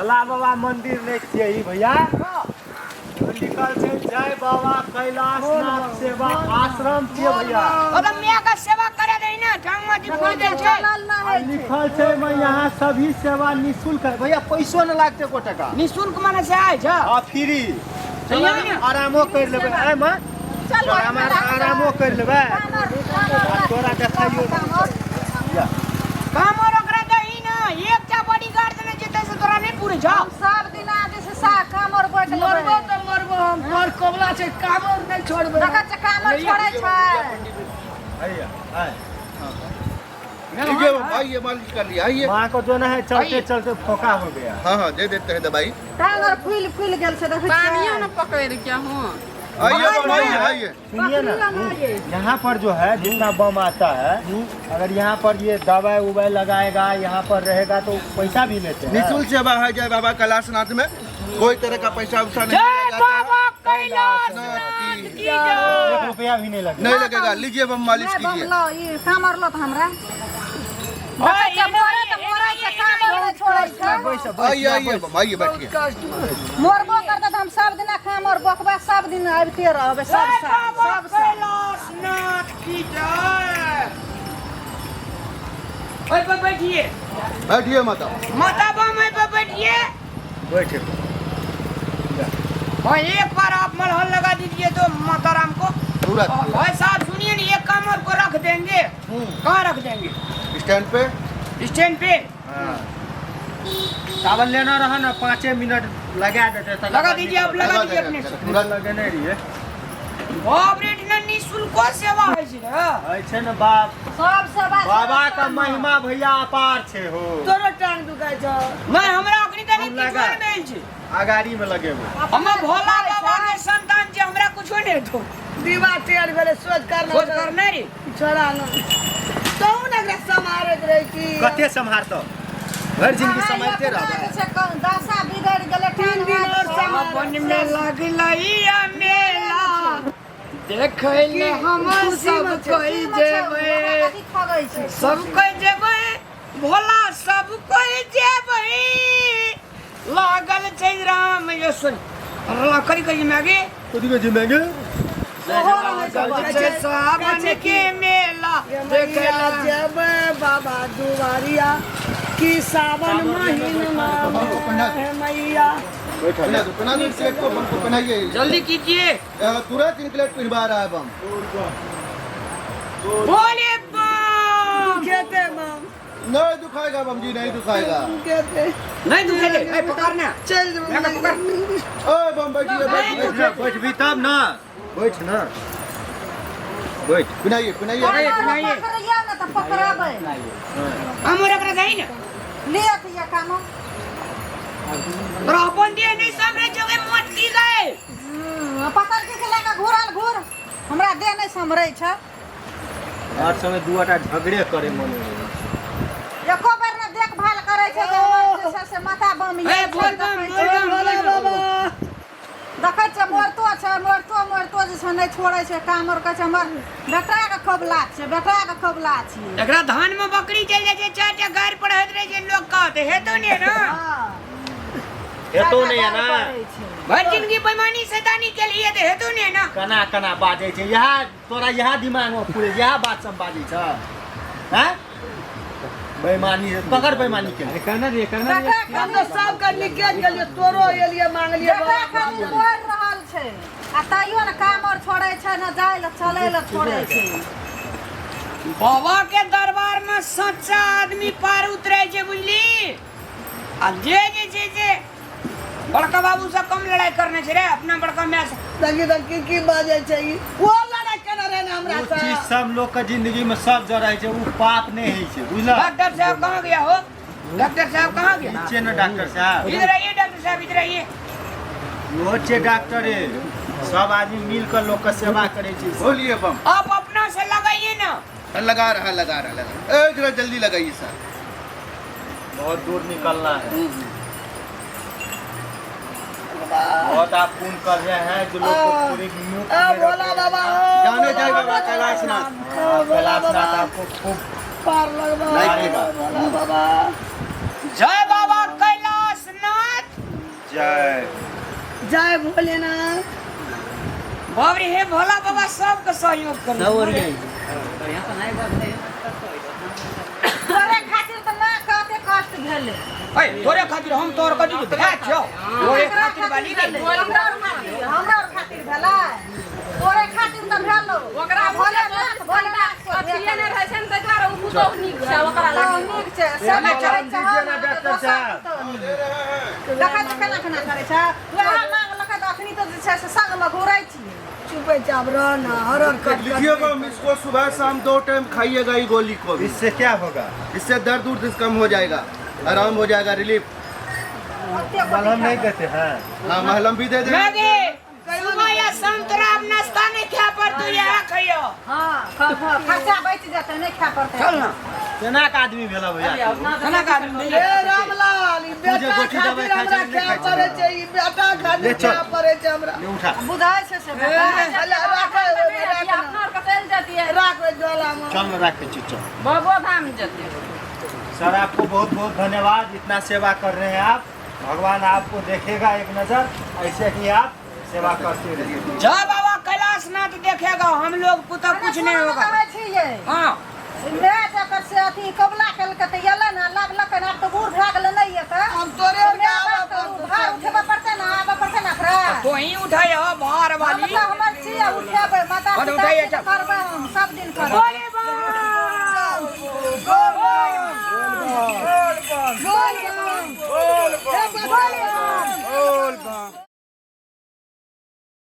भोला बाबा मंदिर नहि छियै ई भैया। लिखल छै जय बाबा कैलाश नाथ सेवा आश्रम छियै भैया। ओतऽ माय के सेवा करे दही ने, टांग में फूल दै छै। चलल ना आ होइ छै। लिखल छै एहिमे यहाँ सभी सेवा निःशुल्क है भैया, पैसो नहि लागतै एको टका। निःशुल्क माने से आय छ। हाँ, फ्री। चलियौ ने। आरामो करि लेबै एहिमे। चलू। आरामो करि लेबै। कामर। तोरा देखाइयो। या। काम और ओकरा दही ने, एकटा बॉडीगार्ड देने जेतै से तोरा नहि पूरे छ। सब दिन आज से सा कामर बैठ मरबो लेबै। तऽ मरबो, हम बड़ कबला छै, कामर नहि छोड़बै। देखै छै कामर छोड़ै छै। आइए आए। लीजिए भाई, ये मालिश कर लिया, आइए। माँ को जो ना है चलते आइए। चलते फोका हो गया। हाँ हाँ, दे देते हैं दवाई। टांग आर फूलि फूलि गेल छै, देखै पानियो छियै? ने पकड़ि के हूँ। आइए बम, आइए आइए। सुनिए ना, पकड़ी लो ना ये। यहाँ पर जो है जितना बम आता है, अगर यहाँ पर ये दवाई उवाई लगाएगा, यहाँ पर रहेगा तो पैसा भी लेते हैं। निःशुल्क सेवा है जय बाबा कैलाशनाथ में, कोई तरह का पैसा वैसा नहीं जय लिया जाता है। बाबा कैलाश नाथ नाथ की की जय। एक रुपया भी नहीं लगेगा। नहीं लगेगा। लीजिए बम, मालिश नहि, बम कीजिए। लो, ई कामर लो तऽ हमरा। ओए, देखै छियै, मरे तऽ मरै छै, कामर नहि छोड़ै छै। आइए आइए बम, आइए बैठिए। मरबो करतै तऽ हम सब दिना कामर बकबै, सब दिन आबिते रहबै सब जय साल, बाबा सब साल। कैलाश नाथ की जय। ओहि पर बैठिए। बैठिए माता। माता बम ओहि पर बैठिए। बैठे। हाँ, एक बार आप मलहम लगा दीजिए तो माता राम को। तुरंत। भाई साहब सुनिए ना, एक काम और को रख देंगे। कहाँ रख देंगे? स्टैंड पे। स्टैंड पे। हाँ, चावल लेना रहा ना, 5 मिनट लगा देते तकर लगा बाद दीजिए आप, निकल। लगा दीजिए अपने से। तुरंत। लगेने रहिए। बाप रे, इतना निःशुल्क सेवा है छै ने। होइ छै ने बाप। सब सेवा। बाबा का महिमा भैया अपार छै हो। तोरो टांग दुखाइ छौ? नहीं, हमरा अखनी तक हम किछो लगा। नहि भेल छै। अगाड़ी में लगेबै। हम भोला बाबा के संतान छै, हमरा कुछो नहि हेतौ। दीवा टेढ़ भेलै, सोझ करना। खोज करने रे। छोड़ा न तहु ने, एकरा सम्हारैत रहै छी। कते सम्हारतौ? भरि जिंदगी सम्हारिते रहबै। दशा बिगड़ि गेलै। तीन दिन और सम्हार। सावन में लगलैया मेला देखै ले हम सब कोई जेबै। ठगै छै। सब कोई जेबै भोला, सब कोई जेबै। लागल छै राम यो सुन करी करी मागे। कथी कहै छै मैगे? ओहो रहै छै। लागल छै सावन के मेला देखै मैया ला जेबै बाबा दुआरिया कि सावन महीनमा हे मैया। पहना दो, पहना दो इनकलेट को, बम को पहनाइए। जल्दी कीजिए। तुरंत इनकलेट पिन्हवा रहा है बम। बोले बम। खेते बम। नहीं दुखाएगा बम जी, नहीं दुखाएगा। खेते। नहीं दुखे दे, ए पकड़ना। चल जेबै। मैं पकड़। ओ बम, बैठिए बैठिए। बैठ ना, बैठबी तब ना, बैठ ना, बैठ। पहनाइए पहनाइए। अरे, नहीं। पकड़ैया ने तऽ पकड़ाबै। हम और एकरा दही ना। लिअ तऽ ये कामो। तोरा अपन दिए नहीं सामने जगह मोटी गए। पकड़ के लए कऽ घुरल घुर, हमरा देह नहि सम्हरै छै। हर समय दूटा झगड़े करे मन होइए। एको बेर ने देखभाल करै छै जे हमर जे छै से माथा बम ए, बोल बम, बोल बम, भोला बोल बम। बाबा। देखै छियै, मरतो छै, मरतो मरतो जे छै नहि छोड़ै छै कामर। कहै छै हमर बेटाके कबला छियै, बेटाके कबला छियै। एकरा धान में बकरी चलि जाइ छै, चारि टा गारि पढ़ैत रहै छै लोक के, तऽ हेतौ ने ना। हँ। हेतौ नहि ना। करै छै। भरि जिंदगी बेईमानी शैतानी केलिए तऽ हेतौ ने ना। केना केना बाजै छै इएह, तोरा इएह दिमागमे पूरे इएह बात सब बाजै छ हैं? बेईमानी ककर बेईमानी केलकै? करना दिए, करना दिए। बेटा हम तऽ खाली सबके निके गेलियै, तोरो एलियै, मांगलियै। बेटा खाली बोल रहल छै आ तैयो ने काम और छोड़ै छै ने, जाइ लए चलै लए छोड़ै छै। बाबा के दरबार में सच्चा आदमी पार उतरे छै, बुझली? आ जे जे छै से बड़का बाबू से कम लड़ाई करने छै रे, अपना बड़का माय से। देखी तऽ की की बाजै छै ई, ओ लड़ाइ केने रहै ने हमरा ओ से। चीज सब लोग के जिंदगी में सब जगह छै, उ पाप नहीं होइ छै, बुझल? डॉक्टर साहब कहाँ गया हो? डॉक्टर साहब कहाँ गया? छियै ने डॉक्टर साहब। इधर आइए डॉक्टर साहब, इधर आइए। इहो छियै डॉक्टरे। सब आदमी मिल कऽ लोक के सेवा करै छै। बोलिए बम। आप अपना से लगाइए ना। लगा रहा, लगा रहा, लगा। ए जरा जल्दी लगाइए सर। बहुत दूर निकलना है, बहुत आप पुण्य कर रहे हैं जो लोग को पूरी मुफ्त आ में रख भोला रहे हैं। बाबा हो। जाने जय बाबा कैलाशनाथ। ओ भोला बाबा। कैलाशनाथ आपको खूब पार लगबा। लाइक देगा। भोला बाबा। जय बाबा कैलाश नाथ। जय। जय भोलेनाथ। बाप रे, हे भोला बाबा सबके सहयोग करू। तोरे खातिर तऽ माँ कते कष्ट भेलै। ऐ तोरे खातिर हम तोर कथी के भाय छौ? तोरे खातिर वाली रे। हमरा और खातिर, हमरा और खातिर भेलै, तोरे खातिर तऽ भेलौ। ओकरा भोलेनाथ, भोलेनाथ को अथिये नहि रहै छै ने, ताहि दुआरे ओ पुतोहु नीक छै ओकरा तऽ लागी। नीक छै से मलहम कहै छै, दीजिए ना हँ, डॉक्टर दोसर साहब। पुतोहु नीक। देखै छै केना केना करै छै, वएह मांगलकै तऽ अखनी तऽ जे छै से संगमे घुरै छियै। चुपे चाप रह ना, हर हर कट कट। लिखिएगा इसको, सुबह शाम 2 टाइम खाइएगा ये गोली को भी। इससे क्या होगा? इससे दर्द उर्द कम हो जाएगा, आराम हो जाएगा, रिलीफ। ओते मलहम नहीं देते हैं? हाँ, मलहम भी दे देंगे। मैगी सुबह या शाम तोरा अब नाश्ता नहीं खाए पर तू यहाँ खइयो। हाँ, खर्चा बचि जेतै, नहि खाय पड़तै। चल ना। केना के आदमी भेला भैया तू? खाना का आदमी ए रामलाल, ई तू जे बेटा गोटी दवाई खातिर खाइ छै, हमरा नहि खाय खाइ छै। पड़ै छै, ई बेटा ले खातिर चल। खाय पड़ै छै हमरा। ले उठा। बुझाइ छै से ए, बेटा। हला, राख ओहिमे, राख ना। अपना आरके चलि जतियै। राख ओहि झोलामे। चल ना, राख छी, चल। बाबो धाम जतियै। सर आपको बहुत बहुत धन्यवाद, इतना सेवा कर रहे हैं आप, भगवान आपको देखेगा एक नजर, ऐसे ही आप सेवा करते रहिए। जा बाबा कैलाशनाथ देखेगा, हम लोग पुता कुछ नहीं होगा। कहै छियै। हाँ। माय जकर से अथी कबुला केलकै तऽ एलै ने, लागलकै ने, आब तऽ बूढ़ भए गेलै, नहि एतै। हम तोरे तऽ माय आबऽ बाप तऽ पड़तौ। भार उठेबऽ पड़तै ने, आबऽ पड़तै ने ओकरा। तो ही उठाई हो भार हम वाली। तऽ हमर छियै, उठेबै, माता बड पिता उठाइए छियै तऽ चल। करबै हम, सब दिन करबै। बोले